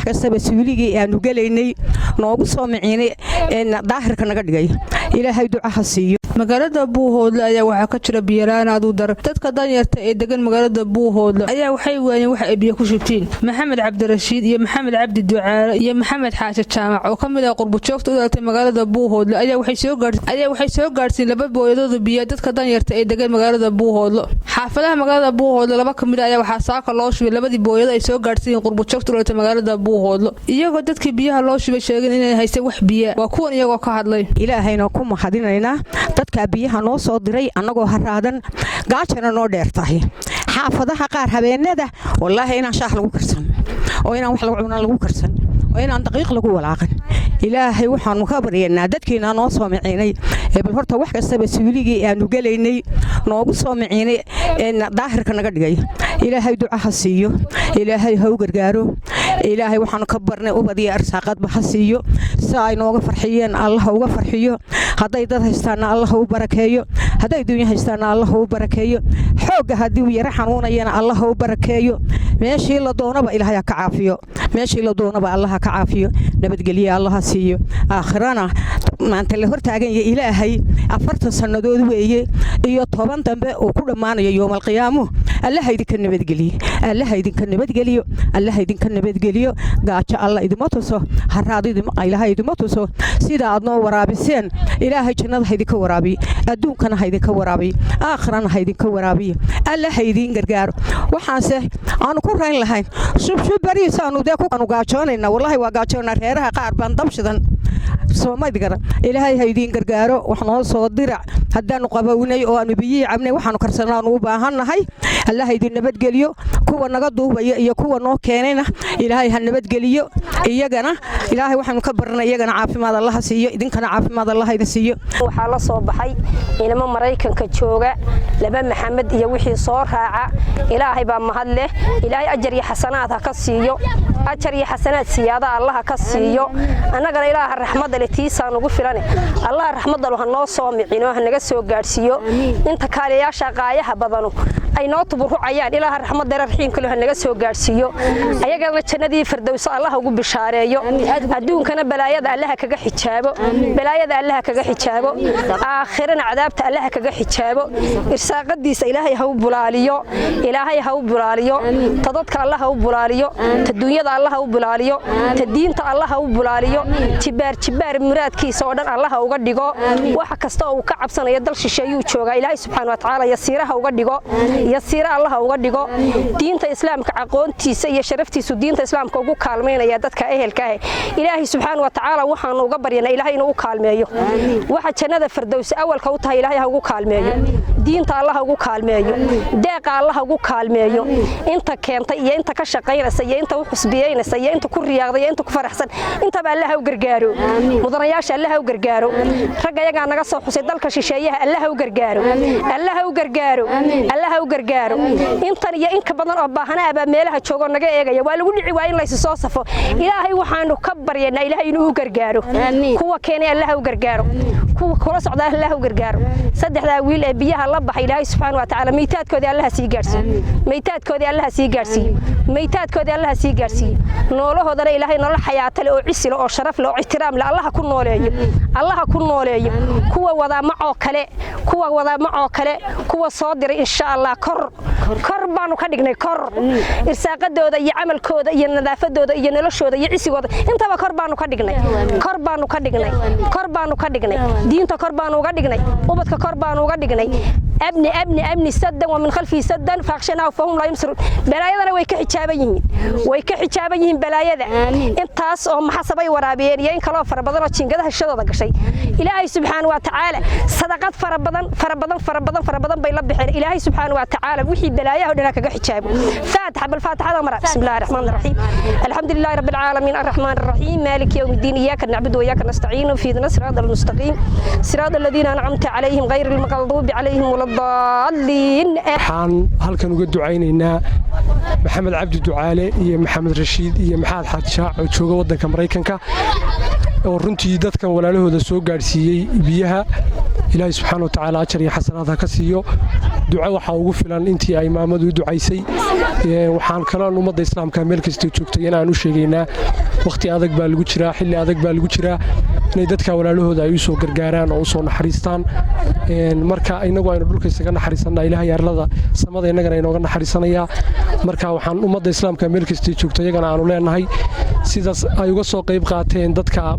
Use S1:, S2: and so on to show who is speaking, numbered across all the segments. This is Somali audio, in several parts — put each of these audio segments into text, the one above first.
S1: kastaba suuligii aanu gelaynay noogu soo miciinay, daahirka naga dhigay, Ilaahay ducaha siiyo.
S2: Magaalada Buuhoodle ayaa waxaa ka jira biyola-aan aad u daran. Dadka danyarta ee degan magaalada Buuhoodle ayaa waxay waayeen wax ay biyo ku shubtiin. Maxamed Cabdirashiid iyo Maxamed Cabdi Ducaale iyo Maxamed Xaashi Jaamac oo ka mid ah qurbujoogta u dhalatay magaalada Buuhoodle ayaa waxay soo gaadhsiin laba booyadooda biyo dadka danyarta ee degan magaalada Buuhoodle. Xaafadaha magaalada Buuhoodle laba ka mid ah ayaa waxaa saaka loo shubay labadii booyado ay soo gaadhsiiyeen qurbujoogta u dhalatay magaalada Buuhoodle, iyagoo dadkii biyaha loo shubay sheegeen inay haysteen wax biya. Waa kuwan iyagoo ka hadlay.
S1: Ilaahayna ku mahadinaynaa dadkaa biyaha noo soo diray, annagoo haraadan, gaajana noo dheer tahay. Xaafadaha qaar habeenada, wallaahi, inaan shaah lagu karsan oo inaan wax lagu cunaan lagu karsan oo inaan daqiiq lagu walaaqan. Ilaahay waxaanu ka baryanaa dadkiina noo soo miciinay ee bal horta wax kastaba suuligii aanu gelaynay noogu soo miciinay, daahirka naga dhigay, Ilaahay ducaha siiyo, Ilaahay ha u gargaaro. Ilaahay waxaanu ka barnay ubad iyo arsaaqadba ha siiyo. Si ay nooga farxiyeen Allah uga farxiyo. Hadday dad haystaanna Allah u barakeeyo, hadday dunya haystaanna Allah u barakeeyo. Xoogga haddii uu yaro xanuunayana Allah u barakeeyo. Meeshii la doonaba Ilaahay ha ka caafiyo, meeshii la doonaba Allah ha ka caafiyo. Nabadgelye Allah ha siiyo. Aakhirana maanta la hortaagan yahay Ilaahay, 40 sannadood weeye iyo 10 dambe uu ku dhammaanayo yoomalqiyaamuhu. Allaha idinka nabadgeliye, Allaha idinka nabadgeliyo, Allaha idinka nabadgeliyo. Gaajo Alla idima tuso, haraad Ilaahay idima tuso. Sida aad noo waraabiseen Ilaahay jannada ha idinka waraabiyo, adduunkana ha idinka waraabiyo, aakhirana ha idinka waraabiyo. Alla ha idiin gargaaro. Waxaanse aanu ku rayn lahayn shubshub bariisaanu dee kuanu gaajoonayna. Wallaahi waa gaajoonaa. Reeraha qaar baan dab shidan soomayd garan. Ilaahay ha idiin gargaaro. Wax noo soo dirac haddaannu qabownay oo aanu biyihii cabnay, waxaanu karsanaanu u baahannahay. Allah idin nabadgeliyo. Kuwa naga duubaya iyo kuwa noo keenayna Ilaahay ha nabadgeliyo. Iyagana Ilaahay waxaanu ka baranay, iyagana caafimaad Allaha siiyo, idinkana caafimaad Allaha idin siiyo.
S3: Waxaa la soo baxay ilmo Maraykanka jooga, laba Maxamed iyo wixii soo raaca. Ilaahay baa mahad leh. Ilaahay ajar iyo xasanaad ha ka siiyo, ajar iyo xasanaad siyaada Allaha ka siiyo. Annagana Ilaaha raxmadda leh tiisaan ugu filane, Allaha raxmadda leh ha noo soo micino, ha naga soo gaadhsiiyo inta kaaliyaasha qaayaha badanu ay noo tuburucayaan. Ilaaha raxmadda raxiimka leh ha naga soo gaadhsiiyo. Ayagana jannadii Fardowso Allaha ugu bishaareeyo. Adduunkana balaayada Allaha kaga xijaabo, balaayada Allaha kaga xijaabo, aakhirana cadaabta Allaha kaga xijaabo. Irsaaqadiisa Ilaahay ha u bulaaliyo, Ilaahay ha u bulaaliyo. Ta dadka Allaha u bulaaliyo, ta dunyada Allaha u bulaaliyo, ta diinta Allaha u bulaaliyo. Jibaar jibaar muraadkiisa oo dhan Allaha uga dhigo. Waxa kasta oo uu ka cabsanayo, dal shisheeyuu joogaa, Ilaahay subxaana wa tacaala yasiiraha uga dhigo, yasiira Allaha uga dhigo. Diinta Islaamka aqoontiisa iyo sharaftiisu diinta Islaamka ugu kaalmaynaya dadka ehelka ah. Ilaahay subxaana wa tacaala waxaanu uga baryanaa Ilaahay inuu u kaalmeeyo. Waxa jannada Fardowsi awalka u tahay Ilaahay ha ugu kaalmeeyo, diinta Allaha ugu kaalmeeyo, deeqa Allaha ugu kaalmeeyo. Inta keentay iyo inta ka shaqaynaysa iyo inta u xusbiyeynaysa iyo inta ku riyaaqday iyo inta ku faraxsan intaba Allaha u gargaaro. Mudanayaasha Allaha u gargaaro. Ragga ayagaa naga soo xusay dalka shisheeyaha Allaha u gargaaro, Allaha u gargaaro, Allaha u gargaaro. Intan iyo inka badan oo baahanaa baa meelaha joogo naga eegaya. Waa lagu dhici, waa in laysu soo safo. Ilaahay waxaanu ka baryanaa Ilaahay inuu u gargaaro. Kuwa keenay Allaha u gargaaro, kuwa kula socda Allaha u gargaaro. Saddexdaa wiil ee biyaha la baxay, Ilaahay subxaana wa tacaala meytaadkoodii Allaha sii gaadhsiiyo, meytaadkoodii Allaha sii gaadhsiiyo, meytaadkoodii Allaha sii gaadhsiiyo. Noolahoodana Ilaahay nolol xayaato leh oo cisi leh oo sharaf leh oo ixtiraam leh Allaha ku nooleeyo, Allaha ku nooleeyo. Kuwa wadaa macoo kale, kuwa wadaa macoo kale, kuwa soo diray, insha Allah kor kor baanu ka dhignay. Kor irsaaqadooda iyo camalkooda iyo nadaafadooda iyo noloshooda iyo cisigooda intaba kor baanu ka dhignay, kor baanu ka dhignay, kor baanu ka dhignay. Diinta kor baanu uga dhignay, ubadka kor baanu uga dhignay. Abni abni abni sadan wa min khalfihi sadan faaqshanaa fahum laa yubsiruun. Balaayadana way ka xijaaban yihiin, way ka xijaaban yihiin balaayada. Intaas oo maxasabay waraabiyeen iyo in kaloo fara badan oo jiingadaha shadooda gashay. Ilaahay subxaana wa tacaala sadaqad fara badan, fara badan, fara badan, fara badan bay la baxeen. Ilaahay subxaana wa tacaala wixii balaayaha oo dhan kaga xijaabo. Faatixa, bal faatixada mara. Bismillahi raxmaani raxiim. Alxamdulillahi rabbil caalamiin, arraxmaani raxiim, maaliki yawmi ddiin, iyaaka nacbudu wa iyaaka nastaciin, ihdina siraada almustaqiim, siraada aladiina ancamta calayhim, gayri almaqduubi calayhim wala daalliin.
S4: Waxaan halkan uga ducaynaynaa Maxamed Cabdi Ducaale iyo Maxamed Rashiid iyo Maxamed Xaajishaac oo jooga waddanka Maraykanka, oo runtii dadkan walaalahooda soo gaadhsiiyey biyaha. Ilaahay subxaana wa tacaala ajar iyo xasanaad ha ka siiyo. Duco waxaa ugu filan intii ay maamadu u ducaysay. Waxaan kaloon ummadda islaamka meel kastay joogtay inaan u sheegaynaa, wakhti adag baa lagu jiraa, xilli adag baa lagu jiraa, inay dadka walaalahooda ay u soo gargaaraan oo u soo naxariistaan. Marka inagu aynu dhulka isaga naxariisanna, Ilaahay arlada samada innagana inooga naxariisanayaa. Marka waxaan ummadda islaamka meel kastay joogto iyagana aanu leenahay, sidaas ay uga soo qayb qaateen dadka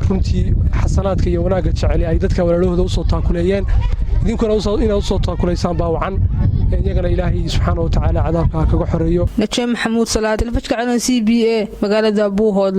S4: runtii xasanaadka iyo wanaagga jeceli ay dadka walaalahooda usoo taakuleeyeen, idinkuna inaad usoo taakulaysaan baa wacan. Iyagana Ilaahay subxaana wa tacaala cadaabka ha kaga xoreeyo.
S2: Naje Maxamuud Salaad, telefishka calan C B A, magaalada Buuhoodle.